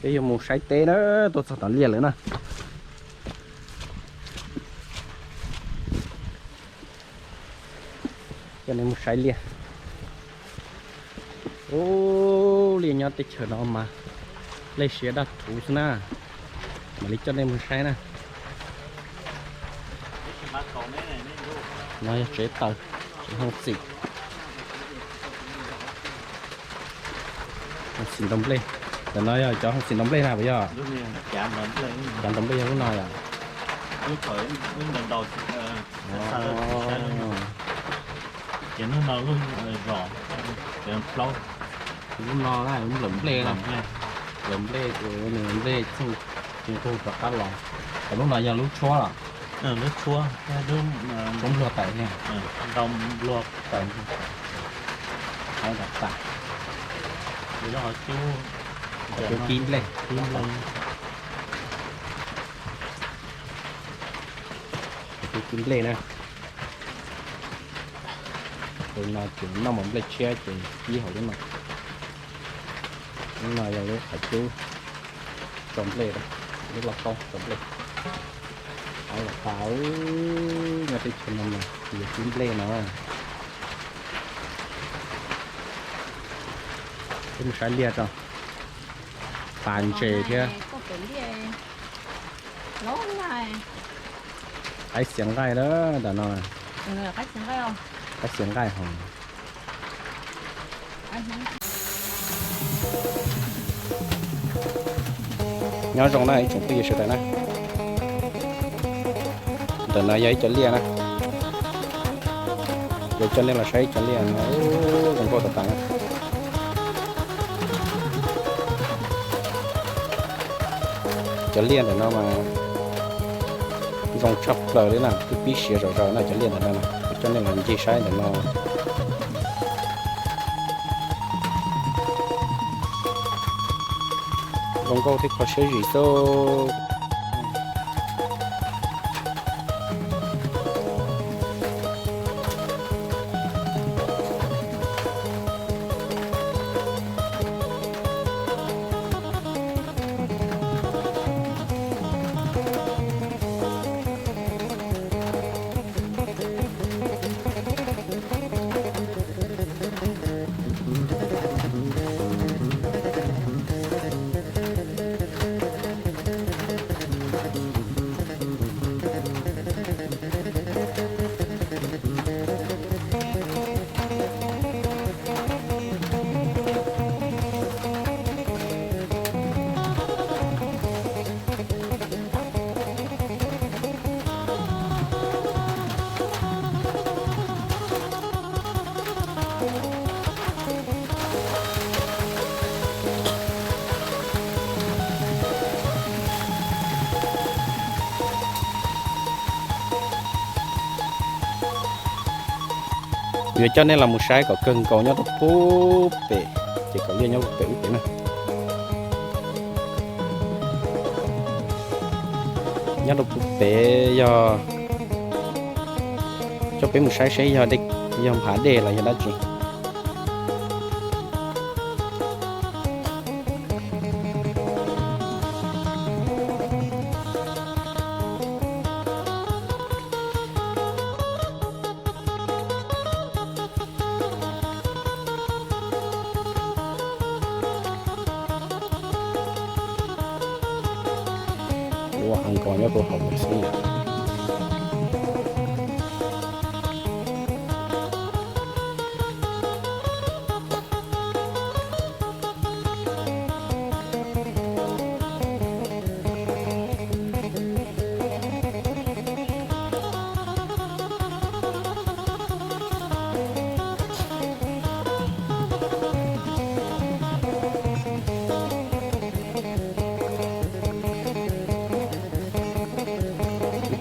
Peb yuav mus saib teb na, tuaj txog tom liaj lawm na. Coj nej mus saib liaj. Ub, liaj nyob teb chaws no mas nplej siav daj rhuv xwb na. Mam li coj nej mus saib na. No yog tsev taws, tsev hooj txim. Hooj txim ntaus nplej. Ntawm no yog cov hooj txim ntaus nplej na puas yog? Cav ntaus nplej yog lub no yom? Ces hnub no lub zos, ces plaub. Lub no na, lub nplawm nplej no. Nplawm nplej, nws nplej txheej, nws qug rov qab los. Ces lub no yog lub tshuab los? Lub tshuab, tshuab npluag tawm, npluag tawm, hauv tas tas. Cub kib nplej, kib nplej. Cub kib nplej na. Tus no ces noj mov nplej tshiab ces kib hauv lub no. Lub no yog lub qhov cub tso nplej, lub lauj kaub tso nplej. Hauv los tas, nyob teb chaws no mas yog kib nplej no. Peb mus saib liaj tso. Pas ntses thiab. Qaib xiav nqaij lawm ntawm no. Qaib xiav nqaij hos. Nyob zoo na ib tsoom phooj ywg sawv daws na. Ntawm no yog ib co liaj na. Yuav coj nej los saib ib co liaj no, zoo nkauj tas tas na. Cov liaj ntawm no mas zoo tshaj plaws li na, twb pib siav zom zaws na cov liaj ntawm no na. Kuv coj nej los ncig saib ntawm no. Zoo nkauj thiab kho siab zim xwb. Yuav coj nej los mus saib kom kawg nkaus nyob rau pub pem, ces kom liaj nyob pem ub pem na. Nyob rau pub pem yog, coj peb mus saib seb yog, yog nphav dej los yog dab tsi. Ua a nkaus nyob rau hauv xwb yom.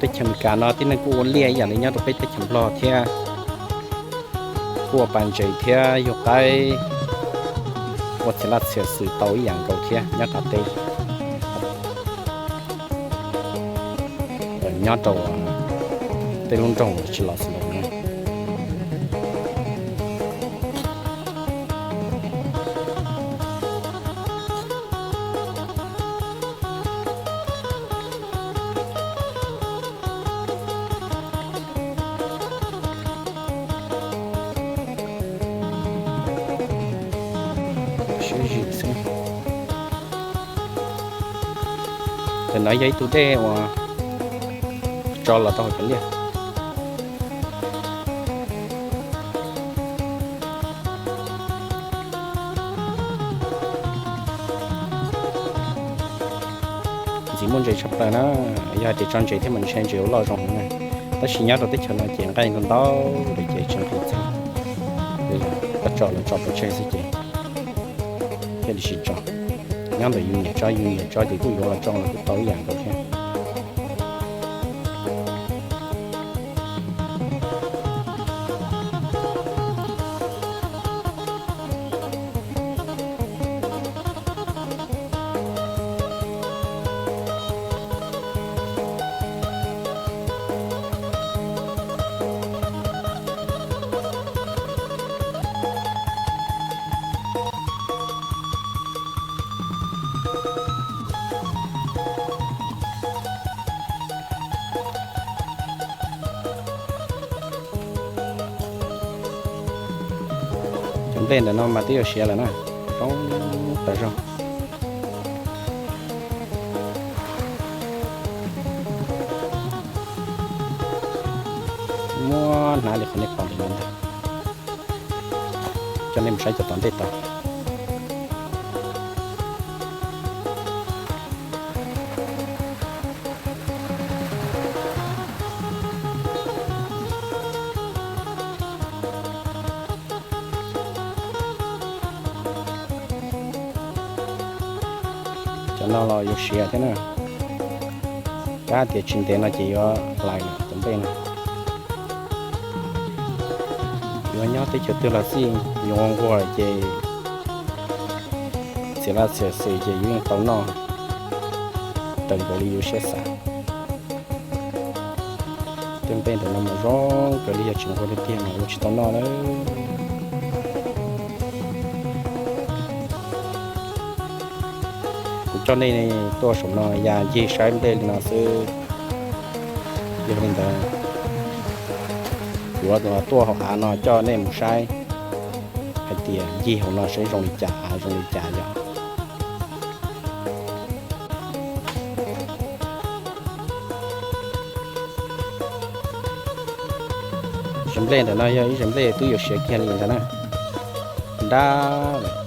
Teb chaws Amelikas no tib neeg kuj ua liaj ib yam li nyob rau peb teb chaws Nplog thiab, kuj ua pas ntses thiab yug qaib, ua txhia laj txhia xwm tau ib yam nkaus thiab nyob tom teb. Nyob rau tej lub nroog tsis los xwb na. Ntawm no yog ib tug dej uas tso los rau hauv cov liaj. Ntxim muaj ntses tshaj plaws na, yog hais tias tso ntses thiab mas ntshe ntses ua loj zoo na. Tab sis nyob rau teb chaws no ces nqaij ntau ntau lawm ces tsis nqhis txheeb. Koj tso los tso pov tseg xwb ces thiaj li tsis tso. Nyob ntawm yus nyiam tso yus nyiam tso ces kuj yuav los tso los kuj tau ib yam nkaus thiab. Cov nplej ntawm no mas twb yuav siav lawm na, zoo tas zog. Muab hnav li qhov nej pom ntawm no ntag. Coj nej mus saib cov tom ntej tod. Cov no los yuav siav thiab na. Kav tias tsis ntev no ces yuav hlais lawm cov nplej no. Yuav nyob teb chaws twg los xij, yuav ua nquag ces txiv laj txiv xwm ces yuav yeej tau noj raws nkaus li yus siab xav. Tej nplej ntawm no mas zoo kawg li, yog tsis nquag tiag tiag mas ua tsis tau noj lawm. Kuv coj nej tuaj saum no ya ncig saib nplej li no xwb. Yog li ntawd, kuv tuaj hauv av no coj nej mus saib hais tias ncig hauv no saib zoo li cas, av zoo li cas yom. Zem nplej ntawm no yog ib zem nplej twb yuav siav kiag li ntag na. Nrab lawm.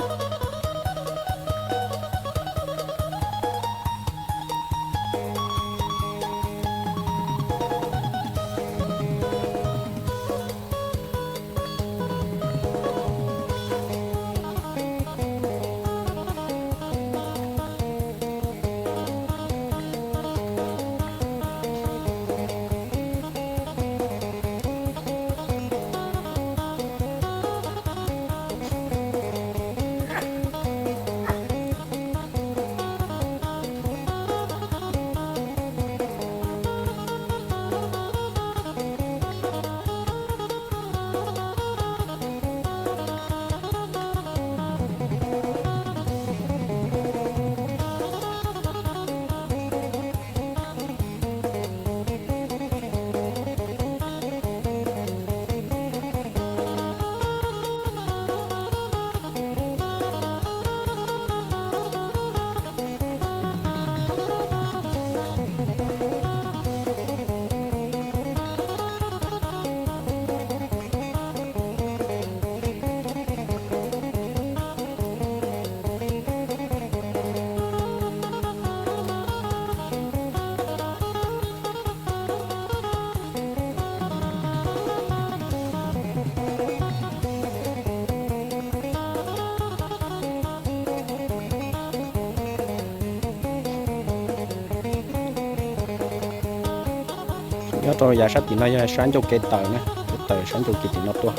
Nyob rau yav sab tim no yog sab ncauj kev tawm na, kev tawm sab ncauj kev tim no tuaj.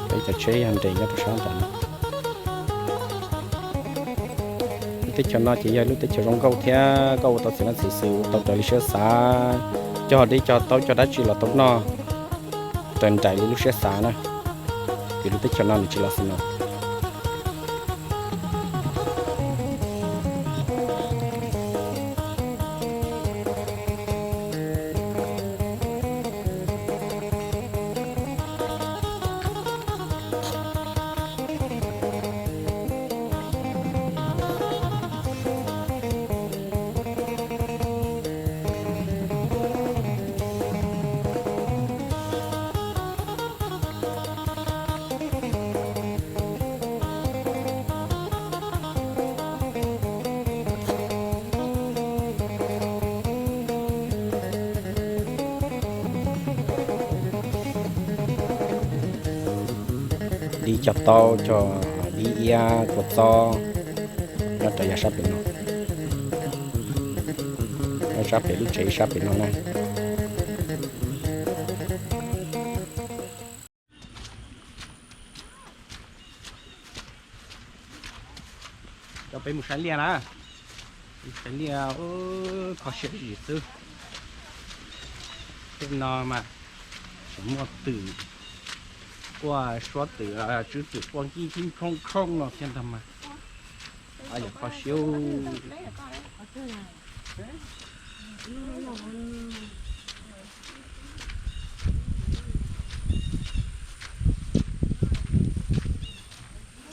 Peb cov tsheb yog nres nyob rau sab ntawm no. Lub teb chaws no ces yog lub teb chaws zoo nkauj thiab koj ua tau txiv laj txiv xwm ua tau raws li siab xav, cog dib cog taub cog dab tsi los tau noj raws nraim li lub siab xav na. Ces lub teb chaws no nws tsis los xis no. Dib cog taub, cog dib iab kua txob nyob rau yav sab pem no, nyob sab pem lub tsev sab pem no na. Coj peb mus saib liaj na. Saib liaj, kho siab zim xwb. Tej no mas tseem muaj twm, quaj suab twm, tswb twm quaj nkij nkij nkhoob nkhoob no thiab ntag mas. Yog kho siab.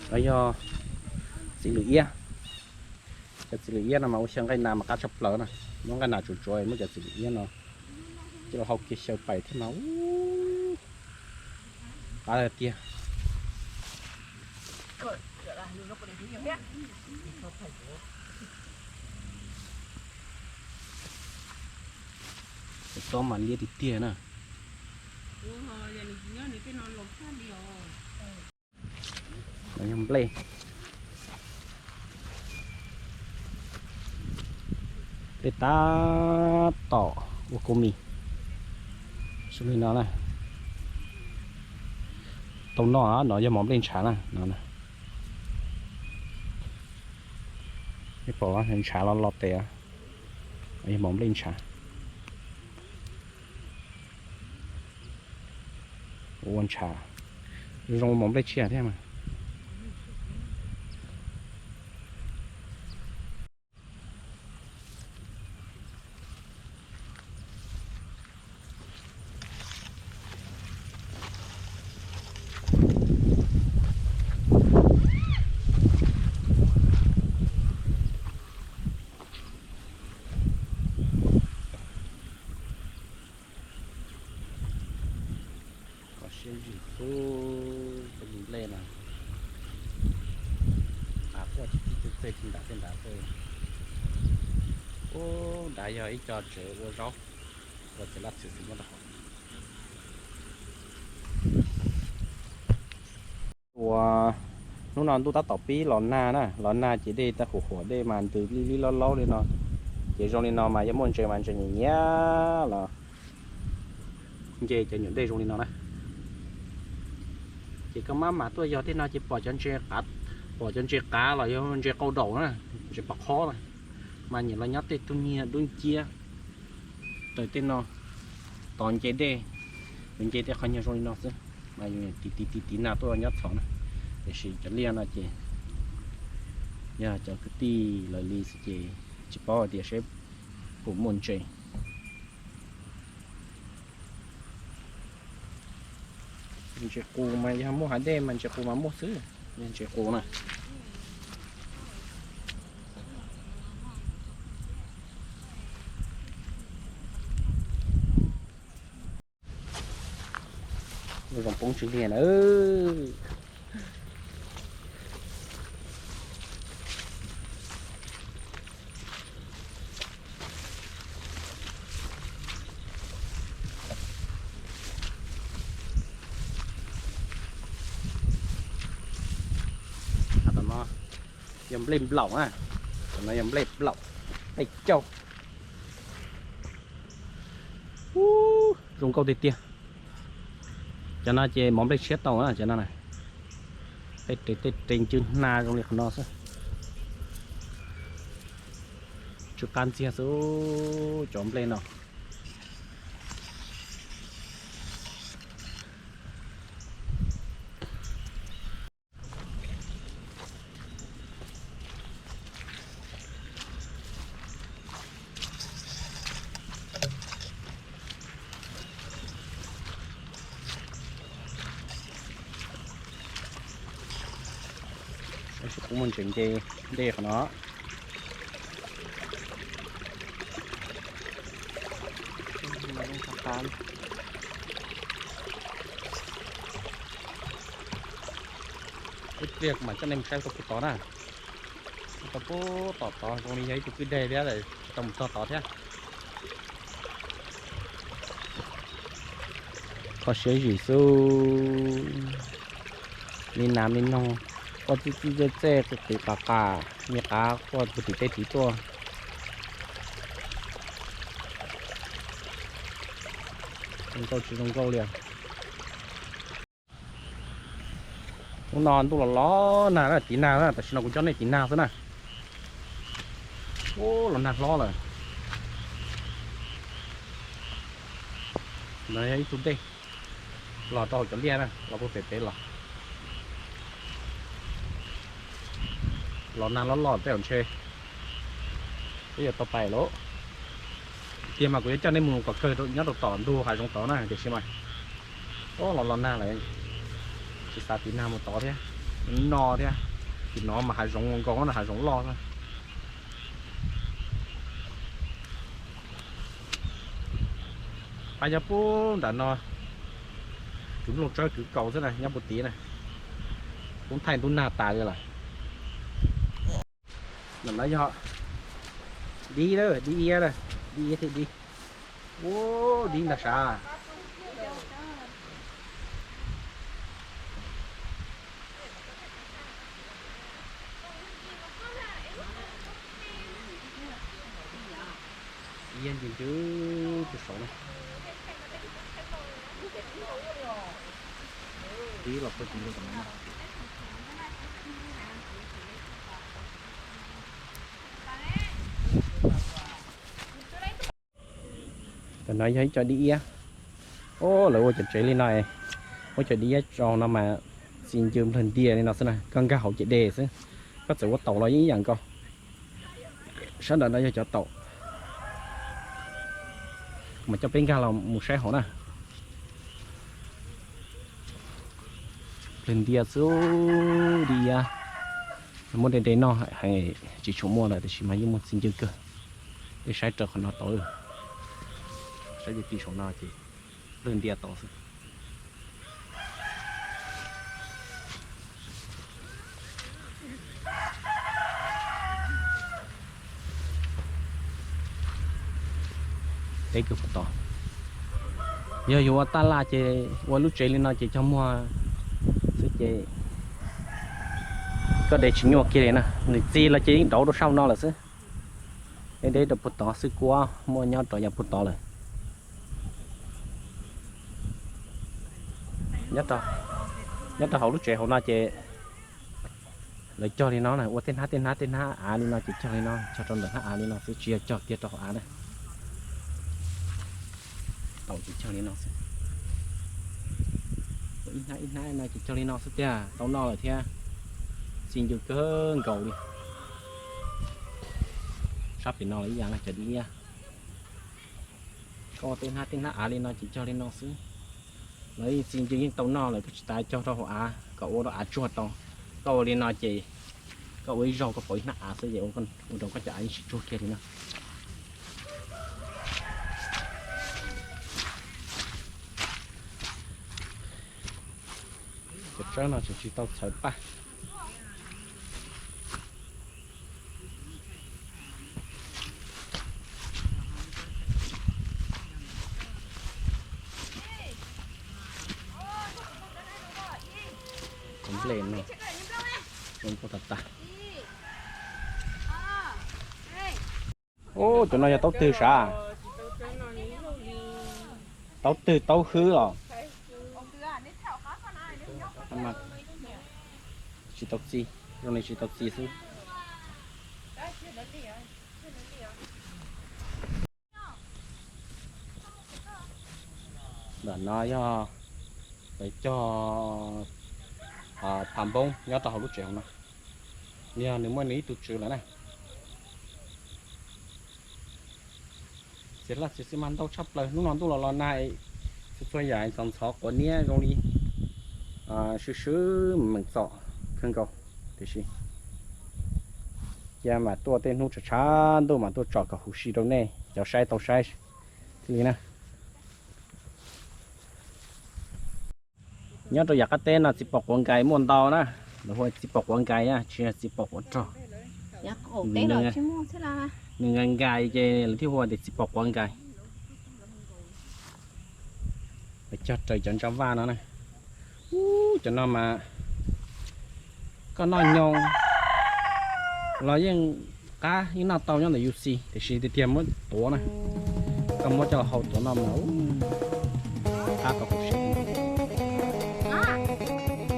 No yog txiv lws iab. Cov txiv lws iab no mas ua xyaw nqaij nas mas qab tshaj plaws na. Muab nqaij nas tsuav tsuav muab cov txiv lws iab no coj los hau kiag xyaw pais thiab mas qab tiag. Cov txob mas liab tiag tiag na. Yog nplej, nplej tab tom ua kua mis. Zoo li no na. Tau noj, no yog mov nplej ntshav na no. Pom ntshav los los tes, yog mov nplej ntshav. Ua ntshav zoo mov nplej tshiab thiab mas. Kho siab zim xwb, tej nplej no. Av quaj tib tib txej txej txij nram tej nrad xwb. Ub, nrad yog ib co tsev ua zaub, ua txiv laj txiv xwb muab rau hauv. Ua hnub no ntuj tab tom pib los nag na, los nag ces dej tab qhuav qhuav, dej mas ntws lib lib laub laub li no. Ces zoo li no mas yog muaj ntses mas ntses nyiam nyiam los nce cov nyuam dej zoo li no na. Ces koj maj mam tuaj yog tej no ces pom cov ntses qav, pom cov ntses qav los yog ntses qau daum na, ntses pom qhob na, mas nyiam los nyob tej tug nyiag dub nciab raws tej no, tos nce dej, yuav nce tej qhov nyuag zoo li no xwb, mas yus tiv tiv tiv tiv nag tuaj nyob txhom na. Tiam sis cov liaj no ces yog cov kwv tij lawv li xwb ces tsis paub hais tias seb puas muaj ntses. Ntses qus mas yog muaj hav dej mas ntses qus mas muaj xwb, yog ntses qus na. Lub zoo poob tsis liag na. Tom no yog nplej nplaum na, tom no yog nplej nplaum, nplej cauj. Zoo nkauj tiag tiag. Cov no ces mov nplej tshiab tau na, cov no na. Tej res tej res ncw hna zoo li qhov no xwb. Tsw qab ntxiag xwb cov nplej no. Tab sis kuv muaj ntses nce dej qhov no. Ib pliag kuv mam coj nej mus saib tau puag tod na. Tau puag tom tod zoo li yog ib tug kwj deg thiab, tsis tau mus txog tod thiab. Kho siab zim xwb. Me nas me noog quaj txij txij txej txej, qis qis qas qas, me qav quaj puag tim tej tid tuaj. Zoo nkauj tsis zoo nkauj li. Hnub no ntuj los los nag na, tiv nag na, tam sim no kuv coj nej tiv nag xwb na. Ub, los nag hlob lawm. No yog ib tug dej los rau hauv cov liaj na, los puag pem pem los. Los nag loj loj tej zaum ntshe peb yuav tau pais lauj. Tiag mas kuv yuav coj nej mus kom kawg nyob rau tom ntug hav zoov tod na, tiam sis mas ub, los los nag lawm, tsis xav tiv nag mus tod thiab, no thiab. Tim no mas hav zoov nkaus no, hav zoov loj xwb. Pab nyob puag nram no, kwv nplooj tsawb kwv kaus xwb na, nyob puag tid na. Kub thaij ntub nag tas li lawm. Ntawm no yog dib, dib iab, dib iab thiab dib. Ub, dib ntag sav. Iab ncw ncw rau saud na. Dib los puag tim ntug tom no. Tam no yog ib co dib iab. Ub, lawv ua cov tsev li no, ua cov dib iab tso no mas txi ncw nplawg ntias li no xwb na, koj nkag hauv ces de xwb. Koj txawm ua taum los yeej ib yam nkaus. Sab nram no yog cov taum. Mas coj peb nkag los mus saib hauv na. Nplawg ntias xwb, dib iab. Muab de de noj heev, tsis tshua muaj lawm tiam sis mas yeej muaj txi ncw kawg. Peb saib raws qhov no tau. Saib tim saum no ces nplawg ntias tau xwb. Teb kawg puag tod. Yog yuav ua taj laj ces ua lub tsev li no ces cog muag xwb ces koj de tsis nyuaj kiag li na. Nws txi los ces yeej dauv rau sab no lawm xwb. Deb deb rau puag tod xwb, kuab muaj nyob rau yav puag tod lawm. Nyob rau hauv lub tsev hauv no ces lawv cog li no na, ua tej hnab tej hnab tej hnab av li no ces cog li no, cog rau ntawm hnab av li no xwb, tsis yog cog kiag rau hauv av na. Tau ces cog li no xwb. Ua ib hnab ib hnab no ces cog li no xwb tiag, tau noj lawm thiab. Txi ncw kawg nkaus li. Sab pem no los ib yam na, cov dib iab. Koj ua tej hnab tej hnab av li no ces cog li no xwb. Lawv yeej txi ncw yeej tau noj lawm, koj tsis tas cog rau hauv av kom ua rau av tsuag tau. Koj ua li no ces koj ua ib zaug koj pauv ib hnab av xwb ces ua rau koj cov av yeej tsis tsuag kiag li na. Cov tsawb no tseem tsis tau txhawv paj. Cov nplej no zoo nkauj tas tas. Ub, cov no yog taub twg sav? Taub twg, taub hwb los? Tsis tau txi, zoo li tsis tau txi xwb. Ntawm no yog lawv cog phav npoob nyob rau hauv lub tsev hauv no. Nws yog nws muaj nws ib tug tswv lawm na. Txias laj txias xi mas ntau tshaj plaws, hnub no ntuj los los nag, txhua txhua yam ntxhov ntxhov quav niab zoo li swb swb meem txom kawg nkaus. Tiam sis cia mam tuaj tej hnub tshav tshav ntuj mam tuaj tsom kom huv si rau nej cov saib tau saib thiaj li na. Nyob rau yav qab teb no txiv pos quav nkais muaj ntau na, lawv hu txiv pos quav nkais na, tsis yog txiv pos quav rog. Nws nkais nkais ces lawv thiaj hu tias txiv pos quav nkais. Lawv cog raws cov ntsa vaj no na. Ub, cov no mas Koj noj nyoos los yeej qab, yeej noj tau nyob ntawm U C, tiam sis tiag tiag muab tuav na, koj muab coj hau tuav noj mas qab tau huv si.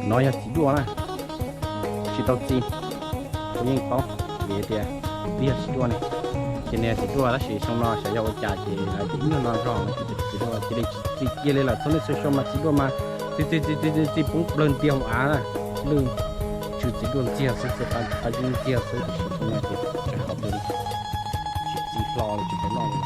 No yog txiv duaj na, tsis tau txi, kuv yeej paub vim tias twb yog txiv duaj ne. Ces nws yog txiv duaj tab sis xyoo no xyov yog ua cas ces hais tias ib nyuag no zog no ces txiv duaj cia li tsis txi kiag li lawm. Txhua leej txhua xyoo mas txiv duaj mas txi txi txi txi txi poob plawg ntiag mus av na, lwj tsw txiv duaj ntxiag xwb, txi qab ntxiag xwb, tiam sis xyoo no ces tseem hau li, tsis txi hlo li, tsis tau noj li.